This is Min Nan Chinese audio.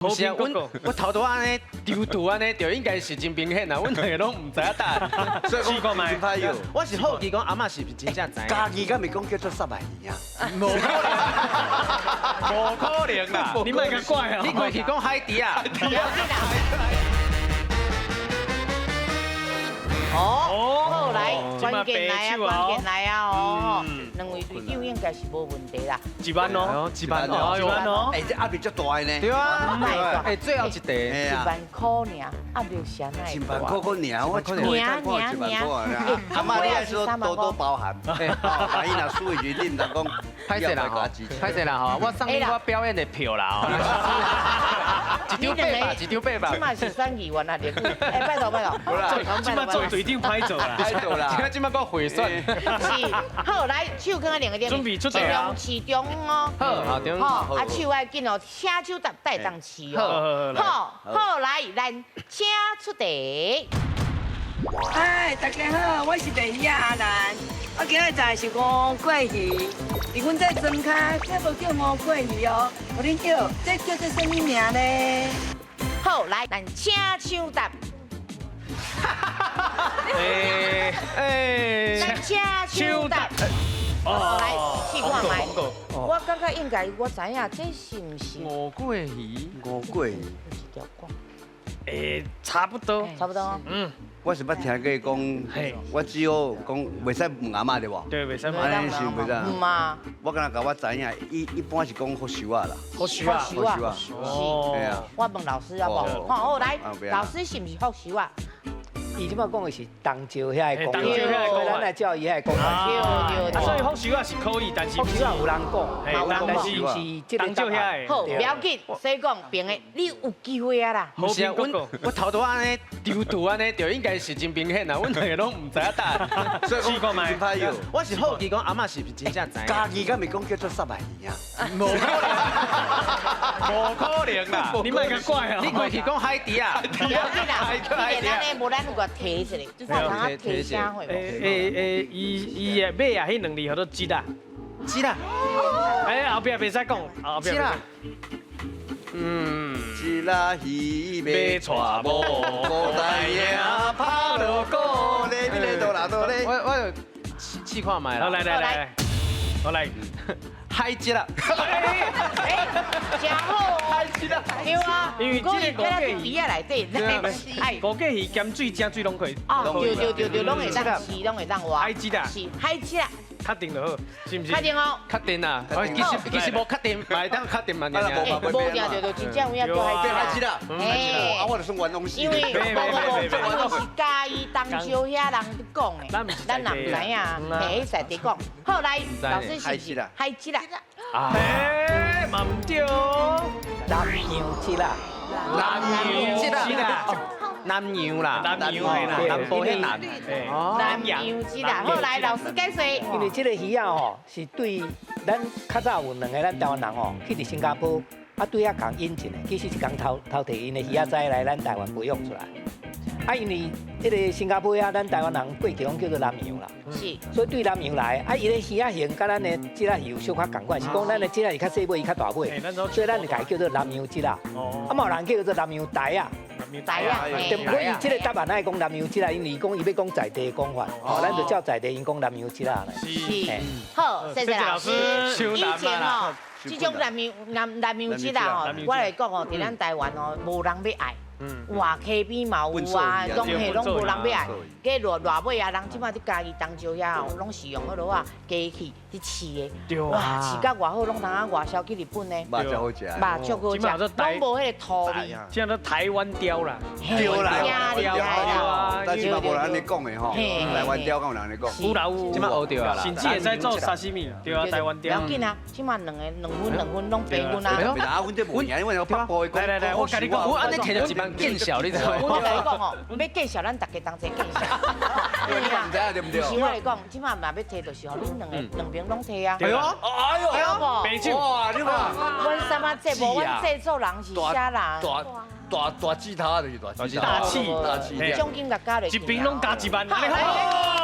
毋是啊，阮我頭拄按呢丟圖按呢，就應該是真明顯啊，阮兩个攏毋知影答案。所以講試看覓。真歹藥。我是好奇講阿嬤是毋是真正知影？家己敢會講叫做虱目魚啊？無可能，無可能啦！你莫共怪啊！你過去講海豬啊？不要緊啦。哦，好來，關鍵來啊，關鍵來啊！哦，兩位隊長應該是無問題啦。 1萬哦， 1萬哦，1萬哦。哎，這壓力足大的呢。對啊，哎，最後一題， 1萬塊爾，壓力啥會一萬塊塊爾，我一個月才看1萬塊啊。阿嬤，你愛說多多包涵。萬一若輸的時，你毋通講。歹勢啦吼，歹勢啦吼，我送你我表演的票啦吼。1張800，1張800。這馬是選議員啊，哎，拜託拜託。好啦，這馬做隊長歹做啦，歹做啦。這馬閣回選。是，好來，手囥佇兩个點。準備出題啊。市中哦。好，好中。好，啊手愛緊哦，請手搭帶當試哦。好，好來，咱請出題。嗨，大家好，我是白魚仔阿蘭。我今仔食的是吳桂魚，佇阮這莊跤，這無叫吳桂魚哦，予恁叫，這叫做啥物名呢？好，來，咱請搶答。哎哎，咱請搶答。哦，來試看覓。我感覺應該我知影，這是毋是？吳桂魚，吳桂魚。一條歌。哎，差不多。差不多。嗯。我是捌聽過講，我只好講袂使問阿嬤對無？對，袂使問。按呢是袂使。毋啊。我敢若共我知影，一般是講福壽仔啦。福壽仔。福壽仔。是。啊。我問老師好無？好，來，老師是毋是福壽仔？伊這擺講的是東石遐个講法，所以咱來照伊遐个講法。對對。啊，所以福壽仔是可以，但是福壽仔有人講，但是是這個東石遐个。好，不要緊，所以講平的，你有機會啊啦。毋是啊，阮我頭拄按呢丟圖按呢，就應該是真明顯啊，阮兩个攏毋知影答案。所以講真歹藥。我是好奇講阿嬤是毋是真正知影？家己敢會講叫做虱目魚啊？無可能，無可能啦！你莫共怪啊！你過去講海豬啊？不要緊啦，你咱呢無咱有共提一下，就是通提啥會無？欸欸，伊伊的尾啊，彼兩字叫做節啊。節啊！哎，後壁袂使講，後壁。節啊！嗯，一啦魚欲娶某，孤單影拍落鼓咧，咧哆啦哆咧。我試試看覓啦。好，來來來，好來，海蜇啦。哎，真好哦。海蜇啦。對啊，因為這個五桂魚仔內底，哎，五桂魚鹹水、正水攏可以。哦，對對對對，攏會當飼，攏會當活。海蜇啊。是海蜇啊。確定就好，是毋是？確定哦。確定啊！其實其實無確定，嘛會當確定嘛，爾爾。無定就就真正有影叫海蜇啦。啊，我就算冤枉死。因為無無無，因為是嘉義東石遐人佇講的，咱也毋知影，嘿，在地講。好來，老師是毋是海蜇啦？哎，嘛毋對哦。南洋蜇啦。南洋蜇啦。南洋啦，南洋啦，南部彼南，南洋蜇啦。好來，老師解說。因為這个魚仔吼，是對咱較早有兩个咱台灣人吼，去佇新加坡，啊對遐共引進的，其實是共偷偷提𪜶的魚仔仔來咱台灣培育出來。啊，因為彼个新加坡遐，咱台灣人過去攏叫做南洋啦，是，所以對南洋來，啊，伊的魚仔型佮咱的蜇仔是有小可仝款，是講咱的蜇仔是較細尾，伊較大尾，所以咱就共伊叫做南洋蜇仔。啊，嘛有人叫做南洋台仔。台仔，對，所以這个答案愛講南洋蜇仔，因為講伊欲講在地的講法，哦，咱就照在地𪜶講南洋蜇仔。是，好，謝謝老師。以前哦，這種南洋南南洋蜇仔吼，我來講哦，佇咱台灣哦，無人欲愛。哇，溪邊嘛有啊，攏嘿攏無人欲愛。計熱熱尾啊，人這馬佇嘉義東石遐哦，攏是用彼落啊機器去飼的。哇，飼甲偌好，攏通啊外銷去日本呢。肉真好食。肉足好食，攏無彼個土味。這都台灣鯛啦。對啦，厲害啦。但是嘛無人按呢講的吼，台灣鯛敢有人按呢講？有啦有，這馬學著啊啦。甚至會使做沙西米，對啊，台灣鯛。不要緊啊，這馬兩個兩分兩分攏平均啊。啊，阮這無贏，阮有北部的。來來來，我共你講，我按呢提著一萬見笑，你知無？我共你講哦，欲見笑咱逐家同齊見笑。你毋知影對毋對？毋是我來講，這馬若欲提，就是予恁兩個兩邊攏提啊。哎呦，哎呦，白酒。哇，你看，阮啥物節目，阮製作人是啥人？大大大舌頭就是大舌頭，大氣大氣。獎金共加落一邊攏加1萬，按呢好。